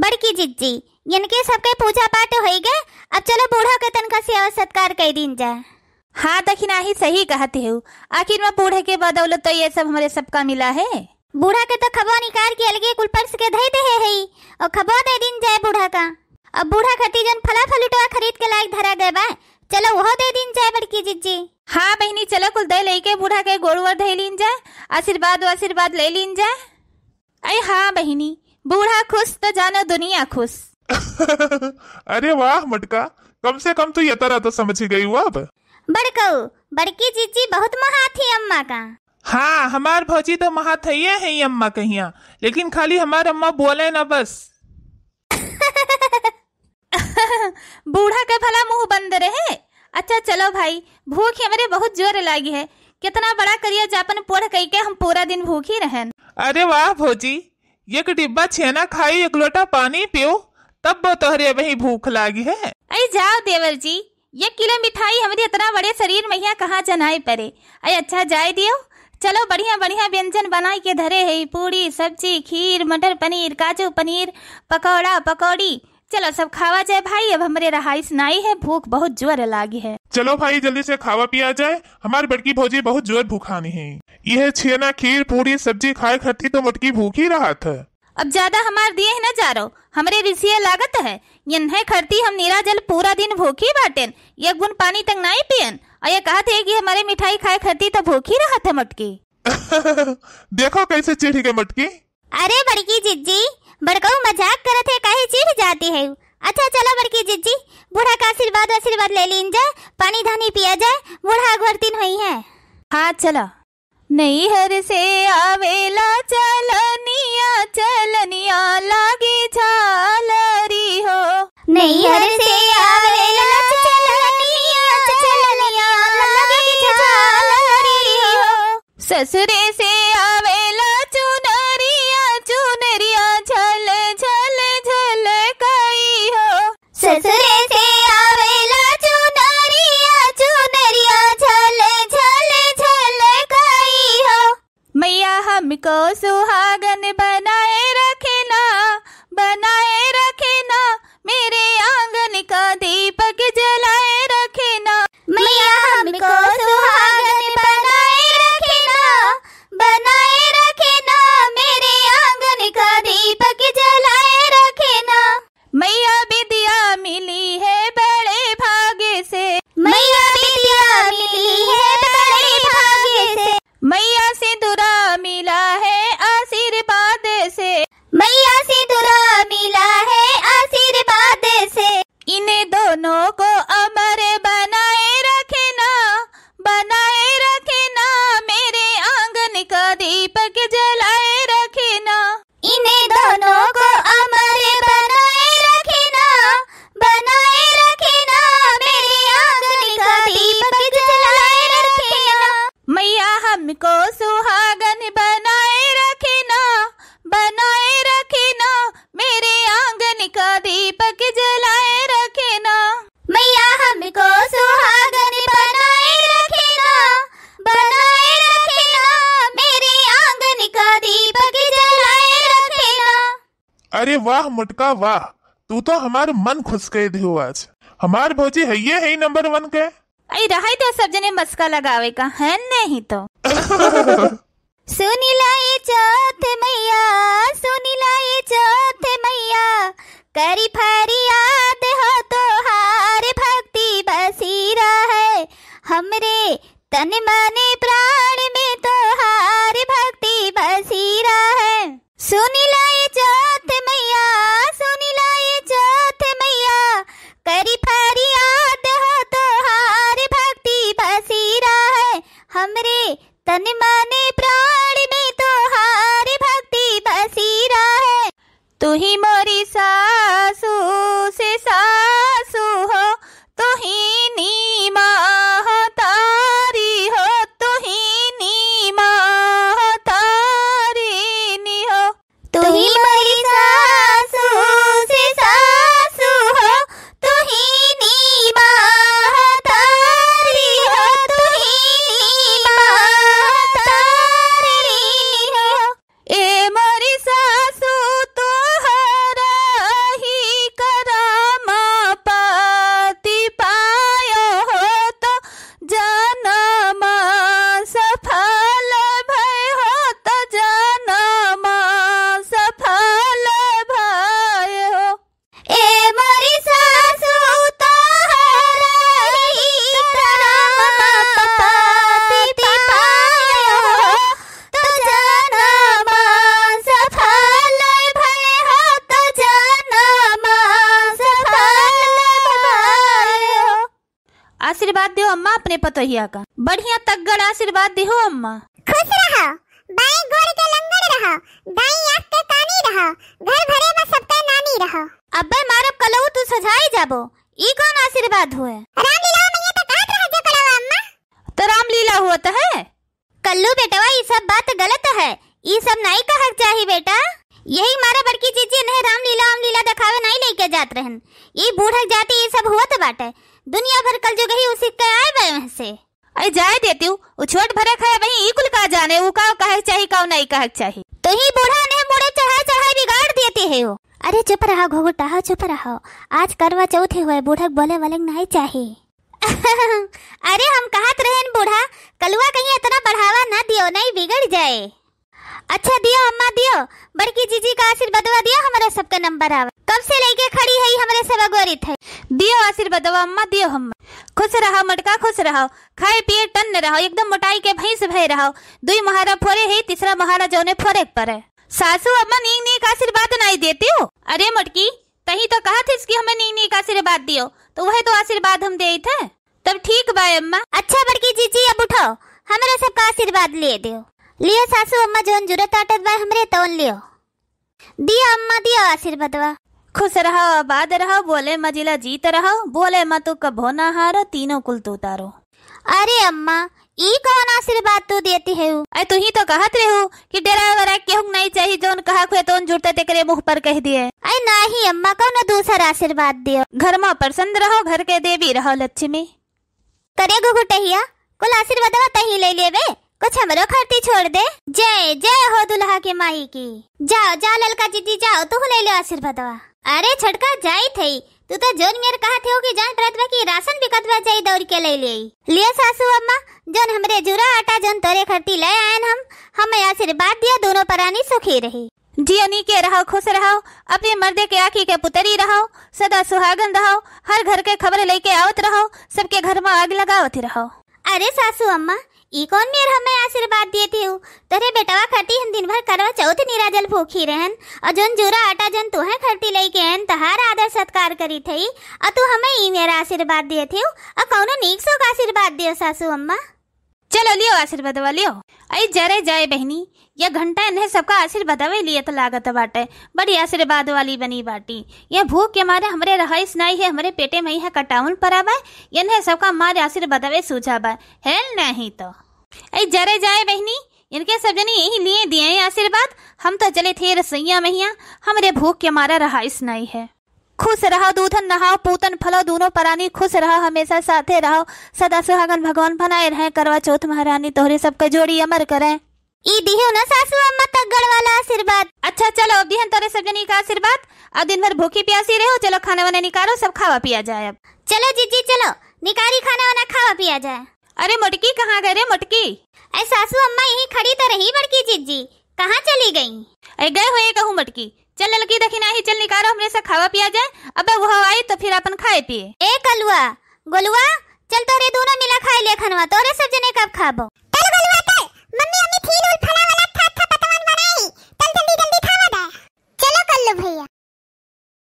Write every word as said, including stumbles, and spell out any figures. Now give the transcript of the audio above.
बड़की जिज्जी, इनके सबके पूजा पाठ होई गए, अब चलो बूढ़ा के तनका सेवा सत्कार कइ दीन जाए। हाँ दखिनाही, सही कहत हेउ, आखिर में बूढ़े के बदौलत तो ये सब हमरे सबका मिला है। बूढ़ा के तो खबवा निकाल के अलगे कुल परस के धइ देहे हई, और खबवा दइ दीन जाए बूढ़ा का। अब बूढ़ा खातिर जौन फला फलूटवा खरीद के लायक धरा गए बा, चलो उहो दइ दीन जाए बड़की जिज्जी। हाँ बहिनी, चलो कुल दइ लइके बूढ़ा के गोड़ ओर धइ लीन जाए, आशीर्वाद आशीर्वाद लइ लीन जाए। अरे हाँ बहिनी, बूढ़ा खुश तो जानो दुनिया खुश। अरे वाह मोटका, कम से कम तू ये तरह तो समझ गई हो अब। बड़कऊ, बड़की जिज्जी बहुत महात ही अम्मा का। हाँ, हमार भौजी तो महात हइये है अम्मा कहिया, लेकिन खाली हमार अम्मा बोले ना बस। बूढ़ा के भला मुंह बंद रहे। अच्छा चलो भाई, भूख हमरे बहुत जोर लागी है। कितना बड़ा करिया जापन पोढ़ कइके हम पूरा दिन भूखी रहन। अरे वाह भौजी, एक डिब्बा छेना खाई, एक लोटा पानी पियो, तब वो तोहरे अबही भूख लागी है। अरे जाओ देवर जी, एक किलो मिठाई हमरे इतना बड़े शरीर महिया कहाँ जनाए परे। अरे अच्छा जाए दियो, चलो बढ़िया बढ़िया व्यंजन बनाई के धरे है, पूड़ी सब्जी, खीर, मटर पनीर, काजू पनीर, पकौड़ा पकौड़ी, चलो सब खावा जाए भाई, अब हमरे रहाइश नाई है, भूख बहुत जोर लागी है। चलो भाई जल्दी से खावा पिया जाए, हमार बड़की भौजी बहुत जोर भूखानी है। यह छेना खीर पूड़ी सब्जी खाए खातिर तो मोटकी भूखी रहत है। अब ज्यादा हमार दिए है ना जा रहो, हमरे रिसिया लागत है, यन्हे खरती हम निरा जल पूरा दिन भूखी बाटेन, एक बूंद पानी तक नाई पियन, और ये कहत है कि हमरे मिठाई खाए खरती तो भूखी रहत है मोटकी। देखो कैसे चिढ़ गए मोटकी। अरे बड़की जिज्जी, बड़कऊ मजाक करत है, काहे चिढ़ जाती है? अच्छा चलो बड़की जिज्जी, बूढ़ा का आशीर्वाद आशीर्वाद ले लीन जाए, पानी धानी पिया जाए, बूढ़ा अगुअर तीन होई है। हाँ चलो। नैहर से आवेला चलनिया, चलनिया लागी झालरी हो। नैहर से आवेला चलनिया, चलनिया लागी झालरी हो। ससुरे से आवेला चुनरिया, चुनरिया झल झल झलकई हो। ससुरे से आवेला चुनरिया, चुनरिया झल झल झलकई हो। मैया हमको सुहागन बनाए रखना, बनाए रखना, मेरे आंगन का दीपक जलाए रखना। मैया हमको सुहागन बनाए रखना, बनाए रखना, मेरे आंगन का दीपक जलाए रखना। मैया बिदिया मिली है बड़े भाग से। मैया बिदिया मिली है बड़े भाग से। मैया सिंदूरा मिला है आशीर्वाद से। मैया सिंदूरा मिला है आशीर्वाद से। इन्हें दोनों को अमर बनाए रखना, बनाए रखना, मेरे आंगन का दीपक जलाए रखना। इन्हें दोनों को अमर बनाए रखना, बनाए रखना, मेरे आंगन का दीपक जलाए रखना। मैया हमको सुहागन बनाए रखना, बनाए रखना, मेरे आंगन का दीपक जलाए रखना। मैया हमको सुहागन बनाए रखना, बनाए रखना, मेरे आंगन का दीपक जलाए रखना। अरे वाह मोटका वाह, तू तो हमार मन खुश कर दियो आज। हमार भौजी हइये है नंबर वन के। आई रहाई तो सब जने मस्का लगावे का है नहीं तो। सुनी लाई चौथ मैया, सुनी लाई चौथ मैया, करी फरियाद हो तोहार भक्ति बसी रहे, हमरे तन मन प्राण में तोहार भक्ति बसी रहे। सुनी लाई चौथ मैया, सुनी लाई चौथ मैया, करी फरियाद हो तोहार भक्ति बसी रहे, हमरे तन मन प्राण में तोहार भक्ति बसी रहे। तू ही मोरी सासू से सासू हो, तू ही नी महतारी हो, तू ही नी महतारी नी हो। तू ही मोरी सासू से सासू हो, तू ही नी महतारी हो, तू ही नी महतारी हो। ए मोरी सासू तोहरा आशीर्वाद दियो अम्मा अपने पतोहिया का। बढ़िया तगड़ आशीर्वाद दिहो अम्मा। खुश रहो, बाएं गोड़ के लंगड़ रहो, दाईं आँख के कानी रहो, घर भरे में सबका नानी रहो। अबे मारब कलऊ तू सझाई जाबो, ई कौन आशीर्वाद हुए? रामलीला में ये तो कहत रहे जो करवा अम्मा। तो रामलीला हुआ तो है। कल्लू बेटवा, ई सब बात गलत है, ई सब नाई कहक चाही बेटा। यही मारा बड़की जीजी इन्हें रामलीला वामलीला देखावे नाई लेके जात रहन। ई बूढ़क जाति ई सब हुवत बाटे। दुनिया भर कलजुगही उसी के आए बे वहाँ से। अरे जाए देती हूँ, उ छोट भरक है, वही ई कुल का जाने, उ का कहक चाही, का नाई कहक चाही। तो ही बूढ़ा इन्हें मुड़े चढ़ाए चढ़ाए बिगाड़ देती है वो। अरे चुप रहो घुघुटा हो, चुप रहो। आज करवा चौथ हुए, बूढ़क बोले वाले नाई चाही। अरे हम कहत रहेन बूढ़ा, कलुआ कहीं इतना बढ़ावा ना दियो, नहीं बिगड़ जाए। अच्छा दियो अम्मा दियो, बड़की जीजी का आशीर्वादवा दियो, हमरे सबके नंबर आवे। कब से लेके खड़ी है हमरे सब अगोरित है। दियो आशीर्वादवा अम्मा दियो, हम खुश रहो मटका खुश रहो, खाए पिए टन्न रहो, एकदम मोटाई के भैंस भय रहो। दुई महारा फोरे है, तीसरा महारा जौने फोरे के परे। सासू अम्मा नीक नीक आशीर्वाद नाई देती हो। अरे मोटकी, तही तो कहत हिस कि हमें नीक नीक आशीर्वाद दियो, तो वह तो आशीर्वाद हम देइत है। तब ठीक बा अम्मा। अच्छा बड़की जीजी, अब उठो, हमरे सबका आशीर्वाद ले दियो। लियो सासू अम्मा, जौन जुरत आटत बा हमरे तौन लियो। दियो अम्मा, दियो आशीर्वादवा। खुश रहो, आबाद रहो, बोले मा जिला जीत रहो, बोले मा तू कभो ना हारो, तीनों कुल तू तारो। अरे अम्मा, ई कौन आशीर्वाद तू देती है? अरे तू ही तो कहत रहू कि डेरा वरा केहू के नहीं चाहिए, जौन कहा खुए तौन जुड़ते तेकरे मुंह पर कह दिए। अरे नाही अम्मा, कौनो दूसर आशीर्वाद दियो। घर में प्रसन्न रहो, घर के देवी रहो लक्ष्मी। करे घुघुटहिया, कुल आशीर्वादवा तही ले लेबे, कुछ हमरो खरती छोड़ दे। जय जय हो दुल्हा के माई की। जाओ जाओ ललका जीजी जाओ, तू ले लो आशीर्वादवा। अरे छोटका जाई थई, तू तो जोन मेर कहत हो कि जान परत बा कि राशन बिकत बा, जाई दौड़ के ले ले। लियो सासू अम्मा, जोन हमरे जुरा आटा जोन तोरे खरती ले आयन हम, हमें आशीर्वाद दियो, दोनों परानी सुखी रही। जियो नीके रहो, खुश रहो, अपने मर्दे के आँखी के पुतरी रहो, सदा सुहागन रहो, हर घर के खबर लेके आवत रहो, सबके घर में आग लगावत रहो। अरे सासू अम्मा, ई कौन मेर हमें आशीर्वाद दिए थी? तोरे बेटवा खरती हम दिन भर करवा चौथ निराजल भूखी रहन, और जोन जूरा आटा जोन तुहे खरती लेके आयन, तहार आदर सत्कार करी थई, और तू हमें ई मेरा आशीर्वाद दिए थी, और कौनो नीक सोक आशीर्वाद दियो सासू अम्मा। चलो लियो आशीर्वादवा लियो। आई जरे जाए बहनी, या घंटा इन्हें सबका आशीर्वादवे लिए तो लागत बाटे। बड़ी आशीर्वाद वाली बनी बाटी। या भूख के मारे हमरे रहाइश नाई है, हमरे पेटे में ही है कटाउन परा बा। इन्हें सबका मारे आशीर्वादवे सूझा बा, हेल नहीं तो। आई जरे जाए बहनी, इनके सब जनी यही लिए दिए हैं आशीर्वाद। हम तो चले थे रसोइया में हिया, हमरे भूख के मारा रहाइश नाई है। खुश रहो, दूधन नहाओ, पूतन फलो, दूनो परानी खुश रहो, हमेशा साथे रहो, सदा सुहागन भगवान बनाए रहे, करवा चौथ महारानी तोहरे सबके जोड़ी अमर करे। ई दिहो ना सासू अम्मा तगड़ वाला आशीर्वाद। अच्छा चलो, अब दिहन तोरे सब जनी का आशीर्वाद, अब दिन भर भूखी प्यासी रहो, चलो खाना वाना निकालो, सब खावा पिया जाए अब। चलो जीजी चलो, निकारी खाना वाना खावा पिया जाए। अरे मोटकी कहाँ गए रे मोटकी? ऐ सासू अम्मा यहीं खड़ी तो रही बड़की जीजी, कहाँ चली गई? ऐ गए हुए कहूँ मोटकी, चल ललकी दखिनाही, चल निकारो हमरे से खावा पिया जाए। अबे वो आई तो फिर अपन खाए पिए। ए कलुआ, गोलुआ, चल तोरे दोनों मिला खाए ले खनवा, तोरे सब जने कब खाबो। चल गोलुआ के, मम्मी अम्मी फील उल